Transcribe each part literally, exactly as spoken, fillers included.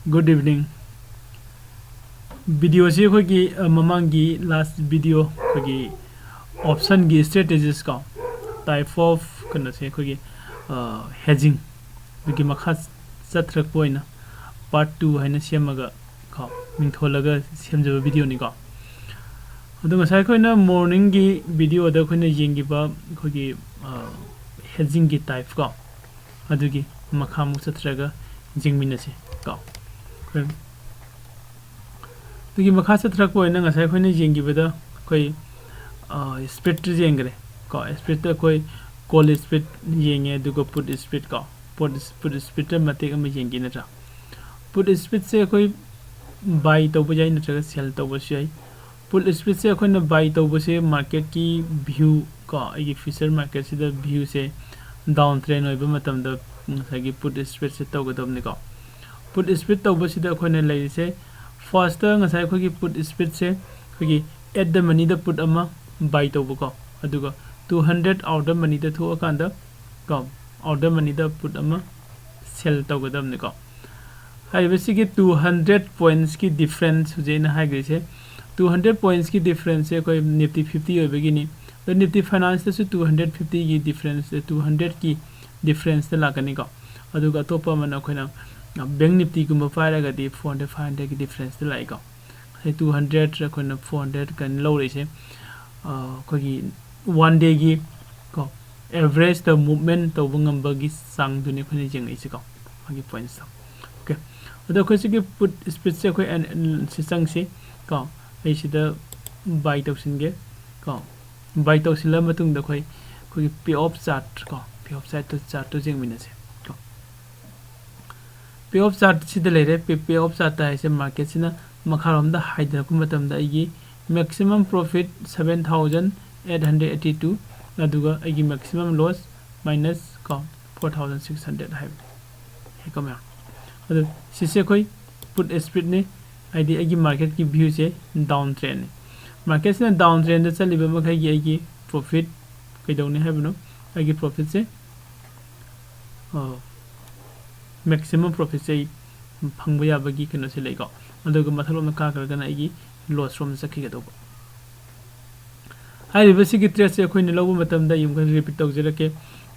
Good evening. Videoꯁꯤ ꯑꯩꯈꯣꯏꯒꯤ, ꯑ, ꯃꯃꯥꯡꯒꯤ last video ꯑꯩꯈꯣꯏꯒꯤ optionꯒꯤ strategies ꯀꯣ, type of ꯀꯩꯅꯣꯁꯦ ꯑꯩꯈꯣꯏꯒꯤ, ꯑ, hedging ꯑꯗꯨꯒꯤ ꯃꯈꯥ ꯆꯠꯊꯔꯛꯄ ꯑꯣꯏꯅ part two ꯍꯥꯏꯅ ꯁꯦꯝꯃꯒ ꯀꯣ, ꯃꯤꯡꯊꯣꯜꯂꯒ ꯁꯦꯝꯖꯕ videoꯅꯤꯀꯣ꯫ ꯑꯗꯣ ꯉꯁꯥꯏ ꯑꯩꯈꯣꯏꯅ morningꯒꯤ videoꯗ ꯑꯩꯈꯣꯏꯅ ꯌꯦꯡꯈꯤꯕ ꯑꯩꯈꯣꯏꯒꯤ, ꯑ, hedgingꯒꯤ type ꯀꯣ, ꯑꯗꯨꯒꯤ ꯃꯈꯥꯃꯨꯛ ꯆꯠꯊꯔꯒ ꯌꯦꯡꯃꯤꯟꯅꯁꯤ ꯀꯣ꯫ ꯑꯗꯨꯒꯤ ꯃꯈꯥ ꯆꯠꯊꯔꯛꯄ ꯑꯣꯏꯅ ꯉꯁꯥꯏ ꯑꯩꯈꯣꯏꯅ ꯌꯦꯡꯈꯤꯕꯗ ꯑꯩꯈꯣꯏ, ꯑ, spreadꯇ ꯌꯦꯡꯈ꯭ꯔꯦ ꯀꯣ꯫ Spreadꯇ ꯑꯩꯈꯣꯏ call spread ꯌꯦꯡꯉꯦ, ꯑꯗꯨꯒ put spread ꯀꯣ꯫ Put, put spreadꯇ ꯃꯇꯦꯛ ꯑꯃ ꯌꯦꯡꯒꯦ ꯅꯠꯇ꯭ꯔꯥ? Put spreadꯁꯦ ꯑꯩꯈꯣꯏ buy ꯇꯧꯕ ꯌꯥꯏ ꯅꯠꯇ꯭ꯔꯒ sell ꯇꯧꯕꯁꯨ ꯌꯥꯏ꯫ Put spreadꯁꯦ ꯑꯩꯈꯣꯏꯅ buy ꯇꯧꯕꯁꯦ marketꯀꯤ view ꯀꯣ, ꯑꯩꯒꯤ future marketꯁꯤꯗ viewꯁꯦ down trend ꯑꯣꯏꯕ ꯃꯇꯝꯗ ꯉꯁꯥꯏꯒꯤ put spreadꯁꯦ ꯇꯧꯒꯗꯕꯅꯤꯀꯣ꯫ Put spread ꯇꯧꯕꯁꯤꯗ ꯑꯩꯈꯣꯏꯅ ꯂꯩꯔꯤꯁꯦ, firstꯇ ꯉꯁꯥꯏ ꯑꯩꯈꯣꯏꯒꯤ put spreadꯁꯦ ꯑꯩꯈꯣꯏꯒꯤ at the moneyꯗ put ꯑꯃ buy ꯇꯧꯕꯀꯣ, ꯑꯗꯨꯒ two hundred out of moneyꯗ ꯊꯣꯛꯑꯀꯥꯟꯗ ꯀꯣ, out of moneyꯗ put ꯑꯃ sell ꯇꯧꯒꯗꯕꯅꯤꯀꯣ꯫ ꯍꯥꯏꯔꯤꯕꯁꯤꯒꯤ two hundred pointsꯀꯤ difference ꯍꯧꯖꯤꯛ ꯑꯩꯅ ꯍꯥꯏꯈ꯭ꯔꯤꯁꯦ, two hundred pointsꯀꯤ differenceꯁꯦ ꯑꯩꯈꯣꯏ Nifty fifty ꯑꯣꯏꯕꯒꯤꯅꯤ꯫ ꯑꯗꯣ Nifty Financeꯇꯁꯨ two hundred fiftyꯒꯤ difference, two hundredꯀꯤ differenceꯇ ꯂꯥꯛꯀꯅꯤꯀꯣ꯫ ꯑꯗꯨꯒ ꯑꯇꯣꯞꯄ ꯑꯃꯅ ꯑꯩꯈꯣꯏꯅ Bank Niftyꯒꯨꯝꯕ ꯄꯥꯏꯔꯒꯗꯤ four hundred, five hundredꯀꯤ differenceꯇ ꯂꯥꯛꯏꯀꯣ꯫ ꯉꯁꯥꯏ two hundred, ꯑꯩꯈꯣꯏꯅ four hundred ꯀꯥꯏꯅ ꯂꯧꯔꯤꯁꯦ, ꯑ, ꯑꯩꯈꯣꯏꯒꯤ one dayꯒꯤ ꯀꯣ, averageꯇ movement ꯇꯧꯕ ꯉꯝꯕꯒꯤ ꯆꯥꯡꯗꯨꯅꯤ ꯑꯩꯈꯣꯏꯅ ꯌꯦꯡꯉꯛꯏꯁꯦꯀꯣ, ꯃꯥꯒꯤ pointsꯇꯣ꯫ Okay, ꯑꯗꯣ ꯑꯩꯈꯣꯏ ꯁꯤꯒꯤ put spreadꯁꯦ ꯑꯩꯈꯣꯏ ꯑꯦꯟ-, ꯑꯦꯟ-, ꯁꯤ ꯆꯪꯁꯤ ꯀꯣ꯫ ꯑꯩ ꯁꯤꯗ buy ꯇꯧꯁꯤꯟꯒꯦ ꯀꯣ꯫ Buy ꯇꯧꯁꯤꯜꯂ ꯃꯇꯨꯡꯗ ꯑꯩꯈꯣꯏ, ꯑꯩꯈꯣꯏꯒꯤ pay off chart ꯀꯣ, pay off chart, chartꯇꯣ ꯌꯦꯡꯃꯤꯟꯅꯁꯦ ꯀꯣ꯫ Pay off chartꯁꯤꯗ ꯂꯩꯔꯦ꯫ Pay, pay off chartꯇ ꯍꯥꯏꯁꯦ marketꯁꯤꯅ ꯃꯈꯥꯔꯣꯝꯗ ꯍꯥꯏꯊꯔꯛꯄ ꯃꯇꯝꯗ ꯑꯩꯒꯤ maximum profit seven thousand eight hundred eighty two, ꯑꯗꯨꯒ ꯑꯩꯒꯤ maximum loss minus ꯀꯣ, four thousand six hundred ꯍꯥꯏꯕꯅꯤ꯫ ꯌꯥꯏꯀꯣ ꯃꯌꯥꯝ? ꯑꯗꯨ ꯁꯤꯁꯦ ꯑꯩꯈꯣꯏ put spreadꯅꯤ, ꯍꯥꯏꯗꯤ ꯑꯩꯒꯤ marketꯀꯤ viewꯁꯦ down trendꯅꯤ꯫ Marketꯁꯤꯅ down trendꯗ ꯆꯠꯂꯤꯕ ꯃꯈꯩꯒꯤ ꯑꯩꯒꯤ profit ꯀꯩꯗꯧꯅꯤ ꯍꯥꯏꯕꯅꯣ? ꯑꯩꯒꯤ profitꯁꯦ, ꯑ, maximum profitꯁꯦ ꯑꯩ ꯐꯪꯕ ꯌꯥꯕꯒꯤ ꯀꯩꯅꯣꯁꯦ ꯂꯩꯀꯣ꯫ ꯑꯗꯨꯒ ꯃꯊꯛꯂꯣꯝꯗ ꯀꯥꯈ꯭ꯔꯒꯅ ꯑꯩꯒꯤ ꯂꯣꯁ ꯔꯣꯝꯗ ꯆꯠꯈꯤꯒꯗꯧꯕ꯫ ꯍꯥꯏꯔꯤꯕ ꯁꯤꯒꯤ ꯇ꯭ꯔꯦꯠꯁꯦ ꯑꯩꯈꯣꯏꯅ ꯂꯧꯕ ꯃꯇꯝꯗ ꯑꯩ ꯑꯃꯨꯛꯀ ꯔꯤꯄꯤꯠ ꯇꯧꯖꯔꯛꯀꯦ꯫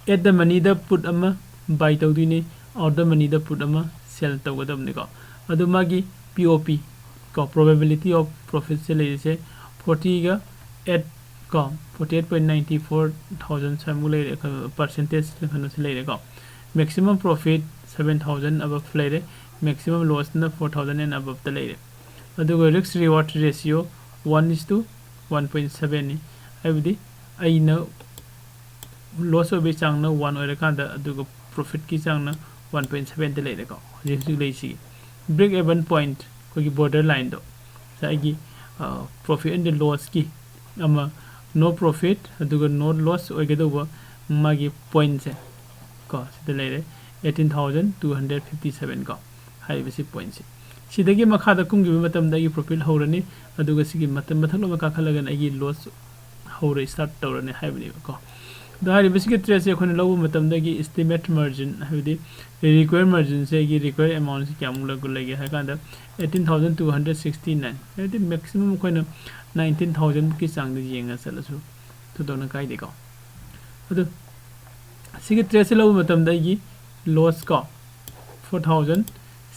ꯑꯦꯠ ꯗ ꯃꯅꯤꯗ ꯄꯨꯠ ꯑꯃ ꯕꯥꯏ ꯇꯧꯗꯣꯏꯅꯤ, ꯑꯥꯎꯠ ꯗ ꯃꯅꯤꯗ ꯄꯨꯠ ꯑꯃ ꯁꯦꯜ ꯇꯧꯒꯗꯕꯅꯤꯀꯣ꯫ ꯑꯗꯨ ꯃꯥꯒꯤ ꯄꯤ ꯑꯣ ꯄꯤ ꯀꯣ, ꯄ꯭ꯔꯣꯕꯦꯕꯤꯂꯤꯇꯤ ꯑꯣꯐ ꯄ꯭ꯔꯣꯐꯤꯠꯁꯦ ꯂꯩꯔꯤꯁꯦ ꯐꯣꯔꯇꯤꯒ ꯑꯦꯠ ꯀꯣ, forty eight point ninety four thousand ꯁ꯭ꯋꯥꯏꯃꯨꯛ ꯂꯩꯔꯦ, ꯄꯔꯁꯦꯟꯇꯦꯖ ꯀꯩꯅꯣꯁꯦ ꯂꯩꯔꯦꯀꯣ꯫ Maximum profit seven thousand above ꯂꯩꯔꯦ, ꯃꯦꯛꯁꯤꯃꯝ ꯂꯣꯁꯅ ꯐꯣꯔ ꯊꯥꯎꯖꯟ ꯑꯦꯟ ꯑꯕꯞꯇ ꯂꯩꯔꯦ꯫ ꯑꯗꯨꯒ risk reward ratio one is to one point ꯁꯕꯦꯟꯅꯤ, ꯍꯥꯏꯕꯗꯤ ꯑꯩꯅ ꯂꯣꯁ ꯑꯣꯏꯕꯒꯤ ꯆꯥꯡꯅ ꯋꯥꯟ ꯑꯣꯏꯔꯀꯥꯟꯗ, ꯑꯗꯨꯒ ꯄ꯭ꯔꯣꯐꯤꯠꯀꯤ ꯆꯥꯡꯅ ꯋꯥꯟ ꯄꯣꯏꯟ ꯁꯕꯦꯟꯗ ꯂꯩꯔꯦꯀꯣ꯫ ꯍꯧꯖꯤꯛ ꯍꯧꯖꯤꯛ ꯂꯩꯔꯤꯁꯤꯒꯤ ꯕ꯭ꯔꯦꯛ ꯑꯦꯚꯟ ꯄꯣꯏꯟꯠ, ꯑꯩꯈꯣꯏꯒꯤ ꯕꯣꯔꯗꯔ ꯂꯥꯏꯟꯗꯣ, ꯉꯁꯥꯏꯒꯤ ꯄ꯭ꯔꯣꯐꯤꯠ ꯑꯦꯟ ꯗ ꯂꯣꯁꯀꯤ ꯑꯃ, ꯅꯣ ꯄ꯭ꯔꯣꯐꯤꯠ ꯑꯗꯨꯒ ꯅꯣ ꯂꯣꯁ ꯑꯣꯏꯒꯗꯧꯕ ꯃꯥꯒꯤ ꯄꯣꯏꯟꯠꯁꯦ ꯀꯣ, ꯁꯤꯗ ꯂꯩꯔꯦ, eighteen thousand two hundred fifty seven ꯀꯣ꯫ ꯍꯥꯏꯔꯤꯕꯁꯤ ꯄꯣꯏꯟꯠꯁꯦ꯫ ꯁꯤꯗꯒꯤ ꯃꯈꯥꯗ ꯀꯨꯝꯈꯤꯕ ꯃꯇꯝꯗ ꯑꯩꯒꯤ ꯄ꯭ꯔꯣꯐꯤꯠ ꯍꯧꯔꯅꯤ, ꯑꯗꯨꯒ ꯁꯤꯒꯤ ꯃꯇꯝ ꯃꯊꯛꯂꯣꯝꯗ ꯀꯥꯈꯠꯂꯒꯅ ꯑꯩꯒꯤ ꯂꯣꯁ ꯍꯧꯔ ꯁ꯭ꯇꯥꯔꯠ ꯇꯧꯔꯅꯤ ꯍꯥꯏꯕꯅꯦꯕꯀꯣ꯫ ꯑꯗꯣ ꯍꯥꯏꯔꯤꯕꯁꯤꯒꯤ ꯇ꯭ꯔꯦꯠꯁꯦ ꯑꯩꯈꯣꯏꯅ ꯂꯧꯕ ꯃꯇꯝꯗ ꯑꯩꯒꯤ ꯏꯁꯇꯤꯃꯦꯠ ꯃꯥꯔꯖꯤꯟ, ꯍꯥꯏꯕꯗꯤ ꯔꯤꯀ꯭ꯋꯌꯔ ꯃꯥꯔꯖꯤꯟꯁꯦ ꯑꯩꯒꯤ ꯔꯤꯀ꯭ꯋꯌꯔ ꯑꯦꯃꯥꯎꯟꯁꯦ ꯀꯌꯥꯃꯨꯛ ꯂꯩ-, ꯂꯩꯒꯦ ꯍꯥꯏ ꯀꯥꯟꯗ, eighteen thousand two hundred sixty nine, ꯍꯥꯏꯕꯗꯤ ꯃꯦꯛꯁꯤꯃꯝ ꯑꯩꯈꯣꯏꯅ ꯅꯥꯏꯟꯇꯤꯟ ꯊꯥꯎꯖꯟꯃꯨꯛꯀꯤ ꯆꯥꯡꯗ ꯌꯦꯡꯉ ꯆꯠꯂꯁꯨ ꯊꯣꯏꯗꯣꯛꯅ ꯀꯥꯏꯗꯦꯀꯣ꯫ ꯑꯗꯨ ꯁꯤꯒꯤ ꯇ꯭ꯔꯦꯠꯁꯦ ꯂꯧꯕ ꯃꯇꯝꯗ ꯑꯩꯒꯤ ꯂꯣꯁ ꯀꯣ, four thousand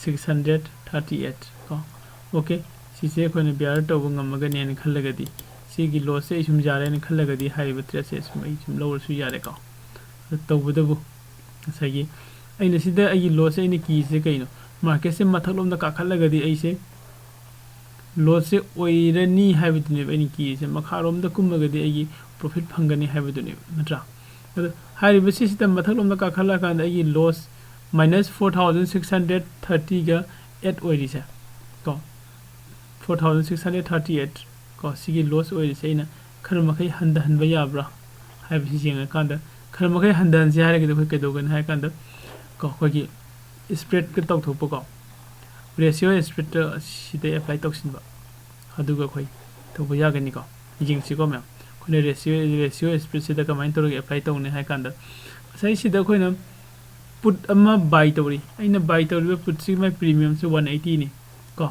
six hundred thirty eight ꯀꯣ꯫ ꯑꯣꯀꯦ, ꯁꯤꯁꯦ ꯑꯩꯈꯣꯏꯅ ꯕꯤꯌꯥꯔ ꯇꯧꯕ ꯉꯝꯃꯒꯅꯤ ꯍꯥꯏꯅ ꯈꯜꯂꯒꯗꯤ, ꯁꯤꯒꯤ ꯂꯣꯁꯁꯦ ꯑꯩ ꯁꯨꯝ ꯌꯥꯔꯦ ꯍꯥꯏꯅ ꯈꯜꯂꯒꯗꯤ, ꯍꯥꯏꯔꯤꯕ ꯇ꯭ꯔꯦꯠꯁꯦ ꯁꯨꯝ ꯑꯩ ꯁꯨꯝ ꯂꯧꯔꯁꯨ ꯌꯥꯔꯦꯀꯣ꯫ ꯑꯗꯨ ꯇꯧꯕꯇꯕꯨ ꯉꯁꯥꯏꯒꯤ ꯑꯩꯅ ꯁꯤꯗ ꯑꯩꯒꯤ ꯂꯣꯁꯁꯦ ꯑꯩꯅ ꯀꯤꯁꯦ ꯀꯩꯅꯣ? ꯃꯥꯔꯀꯦꯠꯁꯦ ꯃꯊꯛꯂꯣꯝꯗ ꯀꯥꯈꯠꯂꯒꯗꯤ ꯑꯩꯁꯦ ꯂꯣꯁꯁꯦ ꯑꯣꯏꯔꯅꯤ ꯍꯥꯏꯕꯗꯨꯅꯦꯕ ꯑꯩꯅ ꯀꯤꯔꯤꯁꯦ, ꯃꯈꯥꯔꯣꯝꯗ ꯀꯨꯝꯃꯒꯗꯤ ꯑꯩꯒꯤ ꯄ꯭ꯔꯣꯐꯤꯠ ꯐꯪꯒꯅꯤ ꯍꯥꯏꯕꯗꯨꯅꯦꯕ, ꯅꯠꯇ꯭ꯔꯥ? ꯑꯗꯣ ꯍꯥꯏꯔꯤꯕ ꯁꯤꯁꯤꯗ ꯃꯊꯛꯂꯣꯝꯗ ꯀꯥꯈꯠꯂꯛꯑꯀꯥꯟꯗ ꯑꯩꯒꯤ loss minus four thousand six hundred ꯊꯥꯔꯇꯤꯒ ꯑꯦꯠ ꯑꯣꯏꯔꯤꯁꯦ ꯀꯣ, four thousand six hundred thirty eight ꯀꯣ, ꯁꯤꯒꯤ ꯂꯣꯁ ꯑꯣꯏꯔꯤꯁꯦ ꯑꯩꯅ ꯈꯔ ꯃꯈꯩ ꯍꯟꯊꯍꯟꯕ ꯌꯥꯕ꯭ꯔꯥ ꯍꯥꯏꯕꯁꯤ ꯌꯦꯡꯉꯀꯥꯟꯗ, ꯈꯔ ꯃꯈꯩ ꯍꯟꯊꯍꯟꯁꯦ ꯍꯥꯏꯔꯒꯗꯤ ꯑꯩꯈꯣꯏ ꯀꯩꯗꯧꯒꯅꯤ ꯍꯥꯏ ꯀꯥꯟꯗ ꯀꯣ, ꯑꯩꯈꯣꯏꯒꯤ ꯁ꯭ꯄ꯭ꯔꯦꯗꯀ ꯇꯧꯊꯣꯛꯄꯀꯣ, ꯔꯦꯁꯤꯑꯣ ꯁ꯭ꯄ꯭ꯔꯦꯗꯇ ꯁꯤꯗ ꯑꯦꯄ꯭ꯂꯥꯏ ꯇꯧꯁꯤꯟꯕ, ꯑꯗꯨꯒ ꯑꯩꯈꯣꯏ ꯇꯧꯕ ꯌꯥꯒꯅꯤꯀꯣ꯫ ꯌꯦꯡꯁꯤꯀꯣ ꯃꯌꯥꯝ, ꯑꯩꯈꯣꯏꯅ ꯔꯦꯁꯤꯑꯣ, ꯔꯦꯁꯤꯑꯣ ꯁ꯭ꯄ꯭ꯔꯦꯗꯁꯤꯗ ꯀꯃꯥꯏꯅ ꯇꯧꯔꯒ ꯑꯦꯄ꯭ꯂꯥꯏ ꯇꯧꯅꯤ ꯍꯥꯏ ꯀꯥꯟꯗ, ꯉꯁꯥꯏ ꯁꯤꯗ ꯑꯩꯈꯣꯏꯅ ꯄꯨꯠ ꯑꯃ ꯕꯥꯏ ꯇꯧꯔꯤ꯫ ꯑꯩꯅ ꯕꯥꯏ ꯇꯧꯔꯤꯕ ꯄꯨꯠꯁꯤꯒꯤ ꯃꯥꯏ ꯄ꯭ꯔꯤꯃꯤꯌꯝꯁꯦ ꯋꯥꯟ ꯑꯩꯠꯇꯤꯅꯤ ꯀꯣ꯫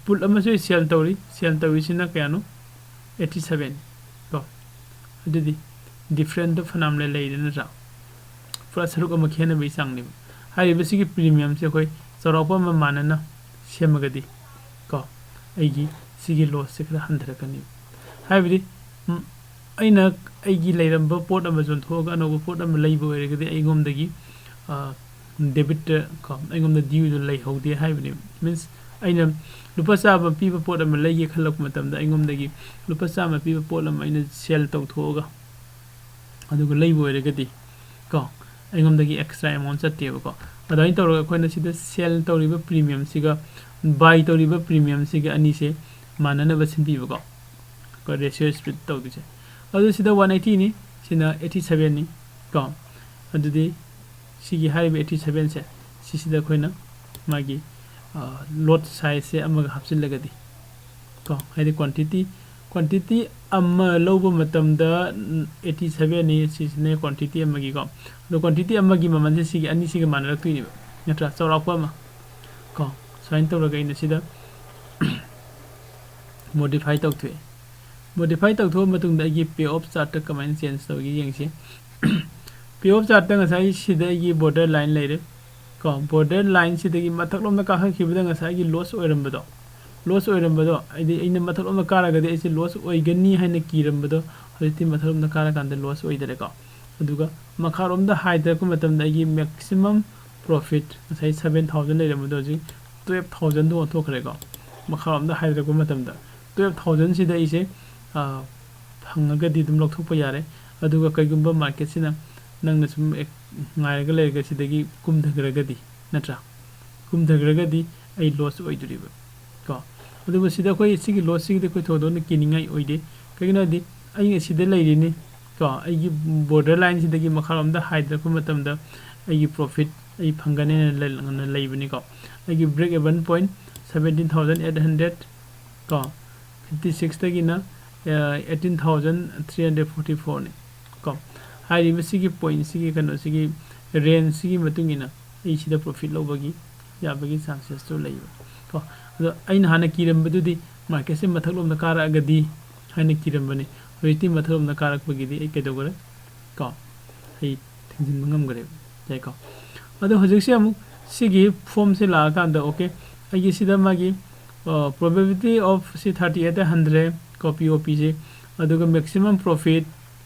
ꯄꯨꯠ ꯑꯃꯁꯨ ꯑꯩ ꯁꯦꯜ ꯇꯧꯔꯤ꯫ ꯁꯦꯜ ꯇꯧꯔꯤꯁꯤꯅ ꯀꯌꯥꯅꯣ? ꯑꯩꯠꯇꯤ ꯁꯚꯦꯟ ꯀꯣ꯫ ꯑꯗꯨꯗꯤ ꯗꯤꯐ꯭ꯔꯦꯟꯗꯣ ꯐꯅꯌꯥꯝ ꯂꯩ-, ꯂꯩꯔꯦ ꯅꯠꯇ꯭ꯔꯥ? ꯄꯨꯔꯥ ꯁꯔꯨꯛ ꯑꯃ ꯈꯦꯠꯅꯕꯒꯤ ꯆꯥꯡꯅꯦꯕ꯫ ꯍꯥꯏꯔꯤꯕꯁꯤꯒꯤ ꯄ꯭ꯔꯤꯃꯤꯌꯝꯁꯦ ꯑꯩꯈꯣꯏ ꯆꯥꯎꯔꯥꯛꯄ ꯑꯃ ꯃꯥꯟꯅꯅ ꯁꯦꯝꯃꯒꯗꯤ ꯀꯣ, ꯑꯩꯒꯤ ꯁꯤꯒꯤ ꯂꯣꯁꯁꯦ ꯈꯔ ꯍꯟꯊꯔꯛꯀꯅꯤ꯫ ꯍꯥꯏꯕꯗꯤ, ꯎꯝ, ꯑꯩꯅ ꯑꯩꯒꯤ ꯂꯩꯔꯝꯕ ꯄꯣꯠ ꯑꯃ ꯌꯣꯟꯊꯣꯛꯑꯒ ꯑꯅꯧꯕ ꯄꯣꯠ ꯑꯃ ꯂꯩꯕ ꯑꯣꯏꯔꯒꯗꯤ ꯑꯩꯉꯣꯝꯗꯒꯤ, ꯑ, ꯗꯦꯕꯤꯠꯇ ꯀꯣ, ꯑꯩꯉꯣꯝꯗ ꯗ꯭ꯌꯨꯗꯣ ꯂꯩꯍꯧꯗꯦ ꯍꯥꯏꯕꯅꯦꯕ꯫ ꯃꯤꯟꯁ, ꯑꯩꯅ ꯂꯨꯄꯥ ꯆꯥꯝꯃ ꯄꯤꯕ ꯄꯣꯠ ꯑꯃ ꯂꯩꯒꯦ ꯈꯜꯂꯛꯄ ꯃꯇꯝꯗ ꯑꯩꯉꯣꯝꯗꯒꯤ ꯂꯨꯄꯥ ꯆꯥꯝꯃ ꯄꯤꯕ ꯄꯣꯠ ꯑꯃ ꯑꯩꯅ ꯁꯦꯜ ꯇꯧꯊꯣꯛꯑꯒ ꯑꯗꯨꯒ ꯂꯩꯕ ꯑꯣꯏꯔꯒꯗꯤ ꯀꯣ, ꯑꯩꯉꯣꯝꯗꯒꯤ ꯑꯦꯛꯁꯇ꯭ꯔꯥ ꯑꯦꯃꯥꯎꯟ ꯆꯠꯇꯦꯕꯀꯣ꯫ ꯑꯗꯨꯃꯥꯏꯅ ꯇꯧꯔꯒ ꯑꯩꯈꯣꯏꯅ ꯁꯤꯗ ꯁꯦꯜ ꯇꯧꯔꯤꯕ ꯄ꯭ꯔꯤꯃꯤꯌꯝꯁꯤꯒ ꯕꯥꯏ ꯇꯧꯔꯤꯕ ꯄ꯭ꯔꯤꯃꯤꯌꯝꯁꯤꯒ ꯑꯅꯤꯁꯦ ꯃꯥꯟꯅꯅꯕ ꯁꯤꯟꯕꯤꯕꯀꯣ꯫ ꯑꯩꯈꯣꯏ ꯔꯦꯁꯤꯑꯣ ꯁ꯭ꯄ꯭ꯂꯤꯠ ꯇꯧꯗꯣꯏꯁꯦ꯫ ꯑꯗꯨ ꯁꯤꯗ ꯋꯥꯟ ꯑꯩꯠꯇꯤꯅꯤ, ꯁꯤꯅ ꯑꯩꯠꯇꯤ ꯁꯚꯦꯟꯅꯤ ꯀꯣ꯫ ꯑꯗꯨꯗꯤ ꯁꯤꯒꯤ ꯍꯥꯏꯔꯤꯕ ꯑꯩꯠꯇꯤ ꯁꯚꯦꯟꯁꯦ, ꯁꯤꯁꯤꯗ ꯑꯩꯈꯣꯏꯅ ꯃꯥꯒꯤ, ꯑ, ꯂꯣꯠ ꯁꯥꯏꯖꯁꯦ ꯑꯃꯒ ꯍꯥꯞꯆꯤꯜꯂꯒꯗꯤ ꯀꯣ, ꯍꯥꯏꯗꯤ ꯀ꯭ꯋꯥꯟꯇꯤꯇꯤ, ꯀ꯭ꯋꯥꯟꯇꯤꯇꯤ ꯑꯃ ꯂꯧꯕ ꯃꯇꯝꯗ, ꯎꯝ, ꯑꯩꯠꯇꯤ ꯁꯚꯦꯟꯅꯤ, ꯁꯤꯁꯤꯅ ꯀ꯭ꯋꯥꯟꯇꯤꯇꯤ ꯑꯃꯒꯤꯀꯣ꯫ ꯑꯗꯣ ꯀ꯭ꯋꯥꯟꯇꯤꯇꯤ ꯑꯃꯒꯤ ꯃꯃꯜꯁꯦ ꯁꯤꯒꯤ ꯑꯅꯤꯁꯤꯒ ꯃꯥꯟꯅꯔꯛꯇꯣꯏꯅꯦꯕ, ꯅꯠꯇ꯭ꯔꯥ? ꯆꯥꯎꯔꯥꯛꯄ ꯑꯃ ꯀꯣ꯫ ꯁꯨꯃꯥꯏꯅ ꯇꯧꯔꯒ ꯑꯩꯅ ꯁꯤꯗ ꯃꯣꯗꯤꯐꯥꯏ ꯇꯧꯊꯣꯛꯑꯦ꯫ ꯃꯣꯗꯤꯐꯥꯏ ꯇꯧꯊꯣꯛꯑ ꯃꯇꯨꯡꯗ ꯑꯩꯒꯤ ꯄꯦ ꯑꯣꯐ ꯆꯥꯔꯠꯇ ꯀꯃꯥꯏꯅ ꯆꯦꯟꯖ ꯇꯧꯒꯦ ꯌꯦꯡꯁꯤ꯫ ꯄꯦ ꯑꯣꯐ ꯆꯥꯔꯠꯇ ꯉꯁꯥꯏ ꯁꯤꯗ ꯑꯩꯒꯤ ꯕꯣꯔꯗꯔ ꯂꯥꯏꯟ ꯂꯩꯔꯦ ꯀꯣ꯫ ꯕꯣꯔꯗꯔ ꯂꯥꯏꯟꯁꯤꯗꯒꯤ ꯃꯊꯛꯂꯣꯝꯗ ꯀꯥꯈꯠꯈꯤꯕꯗ ꯉꯁꯥꯏꯒꯤ ꯂꯣꯁ ꯑꯣꯏꯔꯝꯕꯗꯣ, ꯂꯣꯁ ꯑꯣꯏꯔꯝꯕꯗꯣ, ꯍꯥꯏꯗꯤ ꯑꯩꯅ ꯃꯊꯛꯂꯣꯝꯗ ꯀꯥꯔꯒꯗꯤ ꯑꯩꯁꯦ ꯂꯣꯁ ꯑꯣꯏꯒꯅꯤ ꯍꯥꯏꯅ ꯀꯤꯔꯝꯕꯗꯣ, ꯍꯧꯖꯤꯛꯇꯤ ꯃꯊꯛꯂꯣꯝꯗ ꯀꯥꯔꯀꯥꯟꯗ ꯂꯣꯁ ꯑꯣꯏꯗꯔꯦꯀꯣ꯫ ꯑꯗꯨꯒ ꯃꯈꯥꯔꯣꯝꯗ ꯍꯥꯏꯊꯔꯛꯄ ꯃꯇꯝꯗ ꯑꯩꯒꯤ ꯃꯦꯛꯁꯤꯃꯝ ꯄ꯭ꯔꯣꯐꯤꯠ, ꯉꯁꯥꯏ ꯁꯚꯦꯟ ꯊꯥꯎꯖꯟ ꯂꯩꯔꯝꯕꯗꯣ ꯍꯧꯖꯤꯛ ꯇꯨꯌꯦꯜꯐ ꯊꯥꯎꯖꯟꯗ ꯑꯣꯟꯊꯣꯛꯈ꯭ꯔꯦꯀꯣ꯫ ꯃꯈꯥꯔꯣꯝꯗ ꯍꯥꯏꯊꯔꯛꯄ ꯃꯇꯝꯗ ꯇꯨꯌꯦꯜꯐ ꯊꯥꯎꯖꯟꯁꯤꯗ ꯑꯩꯁꯦ, ꯑ, ꯐꯪꯉꯒꯗꯤ ꯑꯗꯨꯝ ꯂꯧꯊꯣꯛꯄ ꯌꯥꯔꯦ꯫ ꯑꯗꯨꯒ ꯀꯩꯒꯨꯝꯕ ꯃꯥꯔꯀꯦꯠꯁꯤꯅ ꯅꯪꯅ ꯁꯨꯝ ꯑꯦ-, ꯉꯥꯏꯔꯒ ꯂꯩꯔꯒ ꯁꯤꯗꯒꯤ ꯀꯨꯝꯊꯈ꯭ꯔꯒꯗꯤ, ꯅꯠꯇ꯭ꯔꯥ? ꯀꯨꯝꯊꯈ꯭ꯔꯒꯗꯤ ꯑꯩ ꯂꯣꯁ ꯑꯣꯏꯗꯣꯔꯤꯕ ꯀꯣ꯫ ꯑꯗꯨꯕꯨ ꯁꯤꯗ ꯑꯩꯈꯣꯏ ꯁꯤꯒꯤ ꯂꯣꯁꯁꯤꯒꯤꯗꯤ ꯑꯩꯈꯣꯏ ꯊꯣꯏꯗꯣꯛꯅ ꯀꯤꯅꯤꯡꯉꯥꯏ ꯑꯣꯏꯗꯦ꯫ ꯀꯩꯒꯤꯅꯣ ꯍꯥꯏꯗꯤ ꯑꯩ ꯑꯁꯤꯗ ꯂꯩꯔꯤꯅꯤ ꯀꯣ, ꯑꯩꯒꯤ ꯕꯣꯔꯗꯔ ꯂꯥꯏꯟꯁꯤꯗꯒꯤ ꯃꯈꯥꯔꯣꯝꯗ ꯍꯥꯏꯊꯔꯛꯄ ꯃꯇꯝꯗ ꯑꯩꯒꯤ ꯄ꯭ꯔꯣꯐꯤꯠ ꯑꯩ ꯐꯪꯒꯅꯦꯅ ꯂꯩ-, ꯂꯩꯕꯅꯤꯀꯣ꯫ ꯑꯩꯒꯤ break even point seventeen thousand eight hundred ꯀꯣ, ꯐꯤꯐꯇꯤ ꯁꯤꯛꯁꯇꯒꯤꯅ, ꯑ, eighteen thousand three hundred forty ꯐꯣꯔꯅꯤ ꯀꯣ꯫ ꯍꯥꯏꯔꯤꯕꯁꯤꯒꯤ ꯄꯣꯏꯟꯁꯤꯒꯤ ꯀꯩꯅꯣꯁꯤꯒꯤ, ꯔꯦꯟꯖꯁꯤꯒꯤ ꯃꯇꯨꯡ ꯏꯟꯅ ꯑꯩ ꯁꯤꯗ ꯄ꯭ꯔꯣꯐꯤꯠ ꯂꯧꯕꯒꯤ ꯌꯥꯕꯒꯤ ꯆꯥꯟꯁꯦꯁꯇꯣ ꯂꯩꯕ ꯀꯣ꯫ ꯑꯗꯣ ꯑꯩꯅ ꯍꯥꯟꯅ ꯀꯤꯔꯝꯕꯗꯨꯗꯤ ꯃꯥꯔꯀꯦꯠꯁꯦ ꯃꯊꯛꯂꯣꯝꯗ ꯀꯥꯔꯛꯑꯒꯗꯤ ꯍꯥꯏꯅ ꯀꯤꯔꯝꯕꯅꯤ꯫ ꯍꯧꯖꯤꯛꯇꯤ ꯃꯊꯛꯂꯣꯝꯗ ꯀꯥꯔꯛꯄꯒꯤꯗꯤ ꯑꯩ ꯀꯩꯗꯧꯈꯔꯦ ꯀꯣ, ꯑꯩ ꯊꯤꯡꯖꯤꯟꯕ ꯉꯝꯈ꯭ꯔꯦꯕ꯫ ꯌꯥꯏꯀꯣ꯫ ꯑꯗꯣ ꯍꯧꯖꯤꯛꯁꯦ ꯑꯃꯨꯛ ꯁꯤꯒꯤ ꯐꯣꯝꯁꯦ ꯂꯥꯛꯑꯀꯥꯟꯗ, ꯑꯣꯀꯦ, ꯑꯩꯒꯤ ꯁꯤꯗ ꯃꯥꯒꯤ ꯄ꯭ꯔꯣꯕꯦꯕꯤꯂꯤꯇꯤ ꯑꯣꯐ ꯁꯤ ꯊꯥꯔꯇꯤ ꯑꯩꯠꯇ ꯍꯟꯊꯔꯦ ꯀꯣ, ꯄꯤ ꯑꯣ ꯄꯤꯁꯦ꯫ ꯑꯗꯨꯒ ꯃꯦꯛꯁꯤꯃꯝ ꯄ꯭ꯔꯣꯐꯤꯠ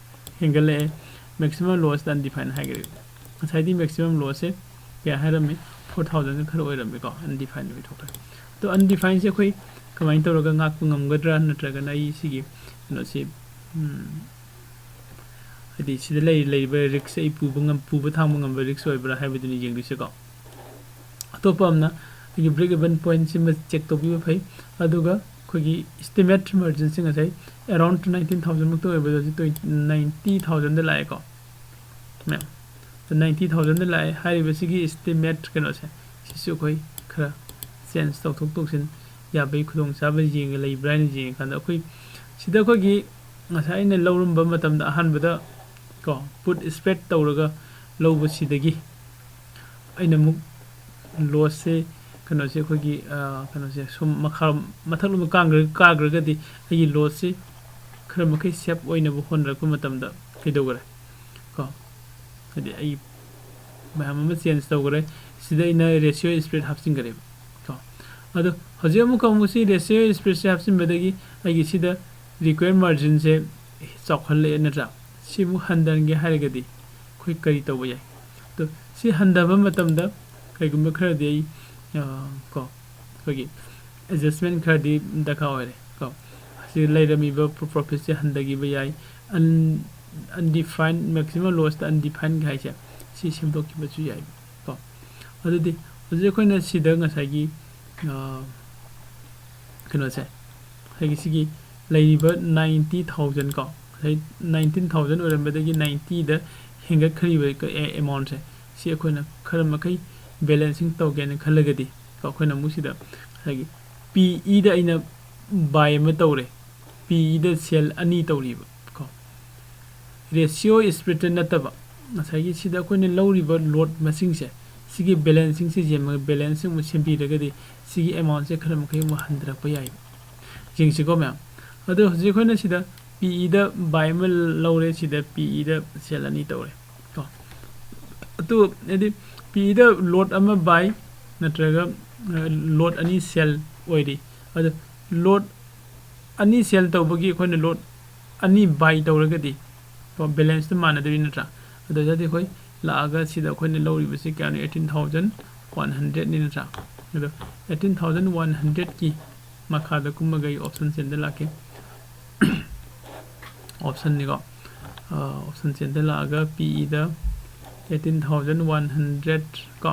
ꯍꯦꯟꯒꯠꯂꯛꯑꯦ, ꯃꯦꯛꯁꯤꯃꯝ ꯂꯣꯁꯇ ꯑꯟꯗꯤꯐꯥꯏꯟ ꯍꯥꯏꯈ꯭ꯔꯦ꯫ ꯉꯁꯥꯏꯗꯤ ꯃꯦꯛꯁꯤꯃꯝ ꯂꯣꯁꯁꯦ ꯀꯌꯥ ꯍꯥꯏꯔꯝꯃꯤ? ꯐꯣꯔ ꯊꯥꯎꯖꯟ ꯈꯔ ꯑꯣꯏꯔꯝꯃꯤꯀꯣ, ꯑꯟꯗꯤꯐꯥꯏꯟ ꯑꯣꯏꯊꯣꯛꯈ꯭ꯔꯦ꯫ ꯑꯗꯣ ꯑꯟꯗꯤꯐꯥꯏꯟꯁꯦ ꯑꯩꯈꯣꯏ ꯀꯃꯥꯏꯅ ꯇꯧꯔꯒ ꯉꯥꯛꯄ ꯉꯝꯒꯗ꯭ꯔꯥ? ꯅꯠꯇ꯭ꯔꯒꯅ ꯑꯩ ꯁꯤꯒꯤ ꯀꯩꯅꯣꯁꯤ, ꯎꯝ, ꯍꯥꯏꯗꯤ ꯁꯤꯗ ꯂꯩ-, ꯂꯩꯔꯤꯕ ꯔꯤꯛꯁꯁꯦ ꯑꯩ ꯄꯨꯕ ꯉꯝ-, ꯄꯨꯕ ꯊꯥꯡꯕ ꯉꯝꯕ ꯔꯤꯛꯁ ꯑꯣꯏꯕ꯭ꯔꯥ ꯍꯥꯏꯕꯗꯨꯅꯤ ꯌꯦꯡꯗꯣꯏꯁꯦꯀꯣ꯫ ꯑꯇꯣꯞꯄ ꯑꯃꯅ ꯑꯩꯒꯤ ꯕ꯭ꯔꯦꯛ ꯏꯚꯟ ꯄꯣꯏꯟꯠꯁꯤꯃ ꯆꯦꯛ ꯇꯧꯕꯤꯕ ꯐꯩ꯫ ꯑꯗꯨꯒ ꯑꯩꯈꯣꯏꯒꯤ ꯏꯁꯇꯤꯃꯦꯠ ꯃꯥꯔꯖꯤꯟꯁꯤ ꯉꯁꯥꯏ ꯑꯦꯔꯥꯎꯟ ꯅꯥꯏꯟꯇꯤꯟ ꯊꯥꯎꯖꯟꯃꯨꯛꯇ ꯑꯣꯏꯕꯗꯣ ꯍꯧꯖꯤꯛ ꯇ꯭ꯋꯦꯟꯇꯤ, ꯅꯥꯏꯟꯇꯤ ꯊꯥꯎꯖꯟꯗ ꯂꯥꯛꯑꯦꯀꯣ꯫ ꯃꯌꯥꯝ, ꯅꯥꯏꯟꯇꯤ ꯊꯥꯎꯖꯟꯗ ꯂꯥꯛꯑꯦ꯫ ꯍꯥꯏꯔꯤꯕꯁꯤꯒꯤ ꯏꯁꯇꯤꯃꯦꯠ ꯀꯩꯅꯣꯁꯦ, ꯁꯤꯁꯨ ꯑꯩꯈꯣꯏ ꯈꯔ ꯆꯦꯟꯖ ꯇꯧꯊꯣꯛ ꯇꯧꯁꯤꯟ ꯌꯥꯕꯒꯤ ꯈꯨꯗꯣꯡꯆꯥꯕ ꯌꯦꯡꯉ ꯂꯩꯕ꯭ꯔꯥ ꯍꯥꯏꯅ ꯌꯦꯡꯉꯀꯥꯟꯗ, ꯑꯩꯈꯣꯏ ꯁꯤꯗ ꯑꯩꯈꯣꯏꯒꯤ ꯉꯁꯥꯏ ꯑꯩꯅ ꯂꯧꯔꯝꯕ ꯃꯇꯝꯗ ꯑꯍꯥꯟꯕꯗ ꯀꯣ, ꯄꯨꯠ ꯁ꯭ꯄ꯭ꯔꯦꯗ ꯇꯧꯔꯒ ꯂꯧꯕꯁꯤꯗꯒꯤ ꯑꯩꯅ ꯑꯃꯨꯛ ꯂꯣꯁꯁꯦ, ꯀꯩꯅꯣꯁꯦ, ꯑꯩꯈꯣꯏꯒꯤ, ꯑ, ꯀꯩꯅꯣꯁꯦ ꯁꯨꯝ ꯃꯈꯥ ꯃꯊꯛꯂꯣꯝꯗ ꯀꯥꯈ꯭ꯔ-, ꯀꯥꯈ꯭ꯔꯒꯗꯤ ꯑꯩꯒꯤ ꯂꯣꯁꯁꯦ ꯈꯔ ꯃꯈꯩ ꯁꯦꯞ ꯑꯣꯏꯅꯕ ꯍꯣꯠꯅꯔꯛꯄ ꯃꯇꯝꯗ ꯀꯩꯗꯧꯈ꯭ꯔꯦ ꯀꯣ, ꯍꯥꯏꯗꯤ ꯑꯩ ꯃꯌꯥꯝ ꯑꯃ ꯆꯦꯟꯖ ꯇꯧꯈ꯭ꯔꯦ꯫ ꯁꯤꯗ ꯑꯩꯅ ꯔꯦꯁꯤꯑꯣ ꯁ꯭ꯄ꯭ꯔꯦꯗ ꯍꯥꯞꯆꯤꯟꯈ꯭ꯔꯦꯕ ꯀꯣ꯫ ꯑꯗꯣ ꯍꯧꯖꯤꯛ ꯑꯃꯨꯛꯀ ꯑꯃꯨꯛ ꯁꯤ ꯔꯦꯁꯤꯑꯣ ꯁ꯭ꯄ꯭ꯔꯦꯗꯁꯦ ꯍꯥꯞꯆꯤꯟꯕꯗꯒꯤ ꯑꯩꯒꯤ ꯁꯤꯗ ꯔꯤꯀ꯭ꯋꯦꯔ ꯃꯥꯔꯖꯤꯟꯁꯦ ꯆꯥꯎꯈꯠꯂꯛꯑꯦ ꯅꯠꯇ꯭ꯔꯥ? ꯁꯤꯕꯨ ꯍꯟꯊꯍꯟꯒꯦ ꯍꯥꯏꯔꯒꯗꯤ ꯑꯩꯈꯣꯏ ꯀꯔꯤ ꯇꯧꯕ ꯌꯥꯏ? ꯑꯗꯣ ꯁꯤ ꯍꯟꯊꯕ ꯃꯇꯝꯗ ꯀꯩꯒꯨꯝꯕ ꯈꯔꯗꯤ ꯑꯩ, ꯑ, ꯀꯣ, ꯑꯩꯈꯣꯏꯒꯤ ꯑꯦꯗꯖꯁꯃꯦꯟ ꯈꯔꯗꯤ ꯗꯔꯀꯥꯔ ꯑꯣꯏꯔꯦ ꯀꯣ꯫ ꯁꯤ ꯂꯩꯔꯝꯃꯤꯕ ꯄ꯭ꯔꯣ-, ꯄ꯭ꯔꯣꯐꯤꯠꯁꯦ ꯍꯟꯊꯈꯤꯕ ꯌꯥꯏ꯫ ꯑꯟ-, ꯑꯟꯗꯤꯐꯥꯏꯟ, ꯃꯦꯛꯁꯤꯃꯝ ꯂꯣꯁꯇ ꯑꯟꯗꯤꯐꯥꯏꯟꯒ ꯍꯥꯏꯁꯦ, ꯁꯤ ꯁꯦꯝꯗꯣꯛꯈꯤꯕꯁꯨ ꯌꯥꯏ ꯀꯣ꯫ ꯑꯗꯨꯗꯤ ꯍꯧꯖꯤꯛ ꯑꯩꯈꯣꯏꯅ ꯁꯤꯗ ꯉꯁꯥꯏꯒꯤ, ꯑ, ꯀꯩꯅꯣꯁꯦ, ꯉꯁꯥꯏꯒꯤ ꯁꯤꯒꯤ ꯂꯩꯔꯤꯕ ꯅꯥꯏꯟꯇꯤ ꯊꯥꯎꯖꯟ ꯀꯣ, ꯉꯁꯥꯏ ꯅꯥꯏꯟꯇꯤꯟ ꯊꯥꯎꯖꯟ ꯑꯣꯏꯔꯝꯕꯗꯒꯤ ꯅꯥꯏꯟꯇꯤꯗ ꯍꯦꯟꯒꯠꯈ꯭ꯔꯤꯕ ꯑꯦ-, ꯑꯦꯃꯥꯎꯟꯁꯦ, ꯁꯤ ꯑꯩꯈꯣꯏꯅ ꯈꯔ ꯃꯈꯩ ꯕꯦꯂꯦꯟꯁꯤꯡ ꯇꯧꯒꯦꯅ ꯈꯜꯂꯒꯗꯤ ꯀꯣ, ꯑꯩꯈꯣꯏꯅ ꯑꯃꯨꯛ ꯁꯤꯗ ꯉꯁꯥꯏꯒꯤ ꯄꯤ ꯏꯗ ꯑꯩꯅ ꯕꯥꯏ ꯑꯃ ꯇꯧꯔꯦ, ꯄꯤ ꯏꯗ ꯁꯦꯜ ꯑꯅꯤ ꯇꯧꯔꯤꯕ ꯀꯣ, ꯔꯦꯁꯤꯑꯣ ꯁ꯭ꯄ꯭ꯔꯦꯗꯇ ꯅꯠꯇꯕ, ꯉꯁꯥꯏꯒꯤ ꯁꯤꯗ ꯑꯩꯈꯣꯏꯅ ꯂꯧꯔꯤꯕ ꯂꯣꯠ ꯃꯁꯤꯡꯁꯦ, ꯁꯤꯒꯤ ꯕꯦꯂꯦꯟꯁꯁꯤꯡꯁꯦ ꯌꯦꯡꯉꯒ ꯕꯦꯂꯦꯟꯁꯁꯦ ꯑꯃꯨꯛ ꯁꯦꯝꯕꯤꯔꯒꯗꯤ ꯁꯤꯒꯤ ꯑꯦꯃꯥꯎꯟꯁꯦ ꯈꯔ ꯃꯈꯩ ꯑꯃꯨꯛ ꯍꯟꯊꯔꯛꯄ ꯌꯥꯏ꯫ ꯌꯦꯡꯁꯤꯀꯣ ꯃꯌꯥꯝ꯫ ꯑꯗꯣ ꯍꯧꯖꯤꯛ ꯑꯩꯈꯣꯏꯅ ꯁꯤꯗ ꯄꯤ ꯏꯗ ꯕꯥꯏ ꯑꯃ ꯂꯧꯔꯦ, ꯁꯤꯗ ꯄꯤ ꯏꯗ ꯁꯦꯜ ꯑꯅꯤ ꯇꯧꯔꯦ ꯀꯣ꯫ ꯑꯗꯨ ꯍꯥꯏꯗꯤ ꯄꯤ ꯏꯗ ꯂꯣꯠ ꯑꯃ ꯕꯥꯏ ꯅꯠꯇ꯭ꯔꯒ, ꯑ, ꯂꯣꯠ ꯑꯅꯤ ꯁꯦꯜ ꯑꯣꯏꯔꯤ꯫ ꯑꯗꯣ ꯂꯣꯠ ꯑꯅꯤ ꯁꯦꯜ ꯇꯧꯕꯒꯤ ꯑꯩꯈꯣꯏꯅ ꯂꯣꯠ ꯑꯅꯤ ꯕꯥꯏ ꯇꯧꯔꯒꯗꯤ ꯀꯣ, ꯕꯦꯂꯦꯟꯁꯇꯨ ꯃꯥꯟꯅꯗꯣꯏ ꯅꯠꯇ꯭ꯔꯥ? ꯑꯗꯨꯗꯗꯤ ꯑꯩꯈꯣꯏ ꯂꯥꯛꯑꯒ ꯁꯤꯗ ꯑꯩꯈꯣꯏꯅ ꯂꯧꯔꯤꯕꯁꯤ ꯀꯌꯥꯅꯣ? Eighteen thousand one hundredꯅꯤ ꯅꯠꯇ꯭ꯔꯥ? ꯑꯗꯣ eighteen thousand one hundredꯀꯤ ꯃꯈꯥꯗ ꯀꯨꯝꯃꯒ ꯑꯩ ꯑꯣꯞꯁꯟ ꯆꯦꯟꯗ ꯂꯥꯛꯀꯦ꯫ ꯑꯣꯞꯁꯟꯅꯤꯀꯣ꯫ ꯑ, ꯑꯣꯞꯁꯟ ꯆꯦꯟꯗ ꯂꯥꯛꯑꯒ ꯄꯤ ꯏꯗ eighteen thousand one hundred ꯀꯣ,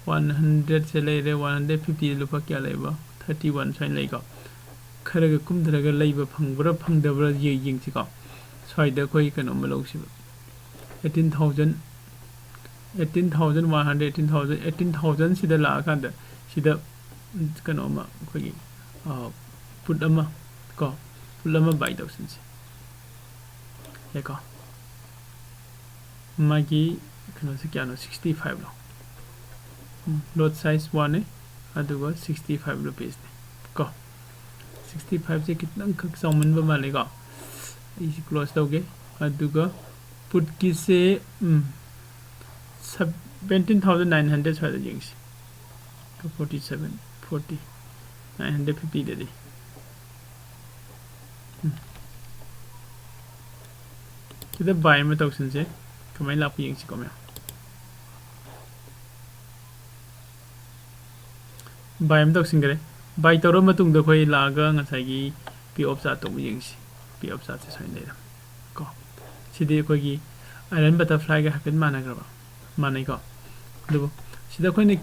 one hundredꯁꯦ ꯂꯩꯔꯦ, one hundred fiftyꯗ ꯂꯨꯄꯥ ꯀꯌꯥ ꯂꯩꯕ? Thirty one ꯁꯨꯃꯥꯏꯅ ꯂꯩꯀꯣ꯫ ꯈꯔꯒ ꯀꯨꯝꯊꯔꯒ ꯂꯩꯕ ꯐꯪꯕ꯭ꯔꯥ ꯐꯪꯗꯕ꯭ꯔꯥ ꯌꯦ-, ꯌꯦꯡꯁꯤꯀꯣ꯫ ꯁ꯭ꯋꯥꯏꯗ ꯑꯩꯈꯣꯏ ꯀꯩꯅꯣꯝꯃ ꯂꯧꯁꯤꯕ꯫ Eighteen thousand, eighteen thousand one hundred, eighteen thousand, eighteen thousand ꯁꯤꯗ ꯂꯥꯛꯑꯀꯥꯟꯗ ꯁꯤꯗ ꯀꯩꯅꯣꯝꯃ ꯑꯩꯈꯣꯏꯒꯤ, ꯑ, ꯄꯨꯠ ꯑꯃ ꯀꯣ, ꯄꯨꯠ ꯑꯃ ꯕꯥꯏ ꯇꯧꯁꯤꯟꯁꯦ꯫ ꯌꯥꯏꯀꯣ? ꯃꯥꯒꯤ ꯀꯩꯅꯣꯁꯦ ꯀꯌꯥꯅꯣ? Sixty fiveꯂꯣ? ꯎꯝ, lot size oneꯅꯦ, ꯑꯗꯨꯒ sixty five rupeesꯅꯦ ꯀꯣ꯫ Sixty fiveꯁꯦ ꯈꯤꯇꯪꯈꯛ ꯆꯥꯎꯃꯟꯕ ꯃꯥꯜꯂꯦꯀꯣ꯫ ꯑꯩꯁꯤ close ꯇꯧꯒꯦ꯫ ꯑꯗꯨꯒ ꯄꯨꯠꯀꯤꯁꯦ, ꯎꯝ, seventeen thousand nine hundred ꯁ꯭ꯋꯥꯏꯗ ꯌꯦꯡꯁꯤ꯫ Forty seven, forty, nine hundred fiftyꯗꯗꯤ꯫ ꯎꯝ꯫ ꯁꯤꯗ ꯕꯥꯏ ꯑꯃ ꯇꯧꯁꯤꯟꯁꯦ꯫ ꯀꯃꯥꯏꯅ ꯂꯥꯛꯄ ꯌꯦꯡꯁꯤꯀꯣ ꯃꯌꯥꯝ꯫ ꯕꯥꯏ ꯑꯃ ꯇꯧꯁꯤꯟꯈ꯭ꯔꯦ꯫ ꯕꯥꯏ ꯇꯧꯔ ꯃꯇꯨꯡꯗ ꯑꯩꯈꯣꯏ ꯂꯥꯛꯑꯒ ꯉꯁꯥꯏꯒꯤ pay of chartꯇꯣ ꯑꯃꯨꯛ ꯌꯦꯡꯁꯤ꯫ Pay of chartꯁꯦ ꯁꯨꯃꯥꯏꯅ ꯂꯩꯔꯦ ꯀꯣ꯫ ꯁꯤꯗꯤ ꯑꯩꯈꯣꯏꯒꯤ iron butterflyꯒ ꯍꯥꯏꯐꯦꯠ ꯃꯥꯟꯅꯈ꯭ꯔꯕ? ꯃꯥꯟꯅꯩꯀꯣ꯫ ꯑꯗꯨꯕꯨ ꯁꯤꯗ ꯑꯩꯈꯣꯏꯅ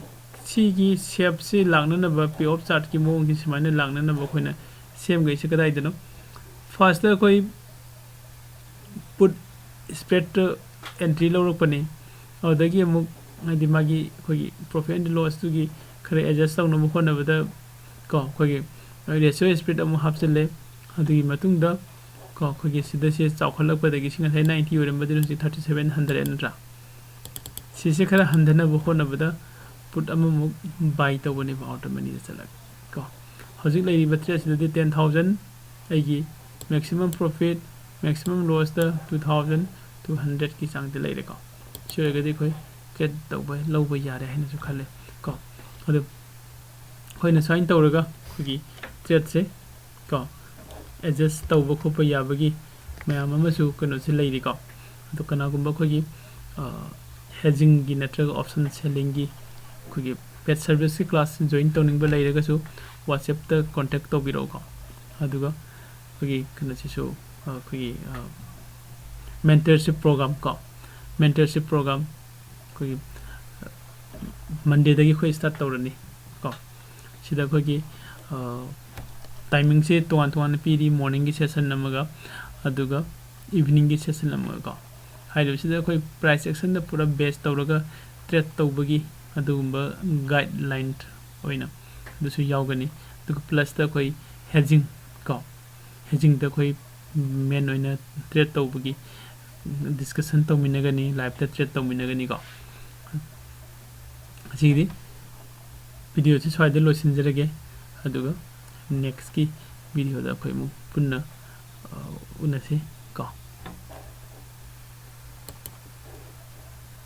ꯁꯤꯒꯤ shapeꯁꯤ ꯂꯥꯛꯅꯅꯕ, pay of chartꯀꯤ ꯃꯑꯣꯡꯁꯤ ꯁꯨꯃꯥꯏꯅ ꯂꯥꯛꯅꯅꯕ ꯑꯩꯈꯣꯏꯅ ꯁꯦꯝꯒꯩꯁꯤ ꯀꯗꯥꯏꯗꯅꯣ? Firstꯇ ꯑꯩꯈꯣꯏ put spreadꯇ entry ꯂꯧꯔꯛꯄꯅꯤ꯫ ꯑꯗꯨꯗꯒꯤ ꯑꯃꯨꯛ ꯍꯥꯏꯗꯤ ꯃꯥꯒꯤ ꯑꯩꯈꯣꯏꯒꯤ profit and lossꯇꯨꯒꯤ ꯈꯔ adjust ꯇꯧꯅꯕ ꯍꯣꯠꯅꯕꯗ ꯀꯣ, ꯑꯩꯈꯣꯏꯒꯤ ratio spread ꯑꯃꯨꯛ ꯍꯥꯞꯆꯤꯜꯂꯦ꯫ ꯑꯗꯨꯒꯤ ꯃꯇꯨꯡꯗ ꯀꯣ ꯑꯩꯈꯣꯏꯒꯤ ꯁꯤꯗ ꯁꯤ ꯆꯥꯎꯈꯠꯂꯛꯄꯗꯒꯤ ꯁꯤ ꯉꯁꯥꯏ ninety ꯑꯣꯏꯔꯝꯕꯗꯨꯅ ꯍꯧꯖꯤꯛ thirty seven ꯍꯟꯊꯔꯦ ꯅꯠꯇ꯭ꯔꯥ? ꯁꯤꯁꯦ ꯈꯔ ꯍꯟꯊꯅꯕ ꯍꯣꯠꯅꯕꯗ ꯄꯨꯠ ꯑꯃꯃꯨꯛ ꯕꯥꯏ ꯇꯧꯕꯅꯦꯕ out of moneyꯗ ꯆꯠꯂꯒ ꯀꯣ꯫ ꯍꯧꯖꯤꯛ ꯂꯩꯔꯤꯕ ꯇ꯭ꯔꯦꯠꯁꯤꯗꯗꯤ ten thousand ꯑꯩꯒꯤ maximum profit, maximum lossꯇ two thousand two hundredꯀꯤ ꯆꯥꯡꯗ ꯂꯩꯔꯦꯀꯣ꯫ ꯁꯤ ꯑꯣꯏꯔꯒꯗꯤ ꯑꯩꯈꯣꯏ ꯇ꯭ꯔꯦꯠ ꯇꯧꯕ ꯂꯧꯕ ꯌꯥꯔꯦ ꯍꯥꯏꯅꯁꯨ ꯈꯜꯂꯦ ꯀꯣ꯫ ꯑꯗꯨ ꯑꯩꯈꯣꯏꯅ ꯁꯨꯃꯥꯏꯅ ꯇꯧꯔꯒ ꯑꯩꯈꯣꯏꯒꯤ ꯇ꯭ꯔꯦꯠꯁꯦ ꯀꯣ ꯑꯦꯗꯖꯁ ꯇꯧꯕ ꯈꯣꯠꯄ ꯌꯥꯕꯒꯤ ꯃꯌꯥꯝ ꯑꯃꯁꯨ ꯀꯩꯅꯣꯁꯦ ꯂꯩꯔꯤꯀꯣ꯫ ꯑꯗꯣ ꯀꯅꯥꯒꯨꯝꯕ ꯑꯩꯈꯣꯏꯒꯤ ꯍꯦꯖꯤꯡꯒꯤ ꯅꯠꯇ꯭ꯔꯒ option sellingꯒꯤ ꯑꯩꯈꯣꯏꯒꯤ paid serviceꯀꯤ class join ꯇꯧꯅꯤꯡꯕ ꯂꯩꯔꯒꯁꯨ WhatsAppꯇ contact ꯇꯧꯕꯤꯔꯛꯎꯀꯣ꯫ ꯑꯗꯨꯒ ꯑꯩꯈꯣꯏꯒꯤ ꯀꯩꯅꯣꯁꯤꯁꯨ ꯑꯩꯈꯣꯏꯒꯤ mentorship program ꯀꯣ mentorship program ꯑꯩꯈꯣꯏꯒꯤ Mondayꯗꯒꯤ ꯑꯩꯈꯣꯏ start ꯇꯧꯔꯅꯤ ꯀꯣ꯫ ꯁꯤꯗ ꯑꯩꯈꯣꯏꯒꯤ timingꯁꯦ ꯇꯣꯉꯥꯟ ꯇꯣꯉꯥꯟꯅ ꯄꯤꯔꯤ, morningꯒꯤ session ꯑꯃꯒ ꯑꯗꯨꯒ eveningꯒꯤ session ꯑꯃꯒ ꯀꯣ꯫ ꯍꯥꯏꯔꯤꯕꯁꯤꯗ ꯑꯩꯈꯣꯏ price actionꯗ ꯄꯨꯔꯥ base ꯇꯧꯔꯒ trade ꯇꯧꯕꯒꯤ ꯑꯗꯨꯒꯨꯝꯕ guideline ꯑꯣꯏꯅ ꯑꯗꯨꯁꯨ ꯌꯥꯎꯒꯅꯤ꯫ ꯑꯗꯨꯒ plusꯇ ꯑꯩꯈꯣꯏ hedging ꯀꯣ hedgingꯗ ꯑꯩꯈꯣꯏ main ꯑꯣꯏꯅ trade ꯇꯧꯕꯒꯤ discussion ꯇꯧꯃꯤꯟꯅꯒꯅꯤ, liveꯇ trade ꯇꯧꯃꯤꯟꯅꯒꯅꯤꯀꯣ꯫ ꯑꯁꯤꯒꯤꯗꯤ videoꯁꯤ ꯁ꯭ꯋꯥꯏꯗ ꯂꯣꯏꯁꯤꯟꯖꯔꯒꯦ꯫ ꯑꯗꯨꯒ nextꯀꯤ videoꯗ ꯑꯩꯈꯣꯏ ꯑꯃꯨꯛ ꯄꯨꯟꯅ ꯎꯅꯁꯤ꯫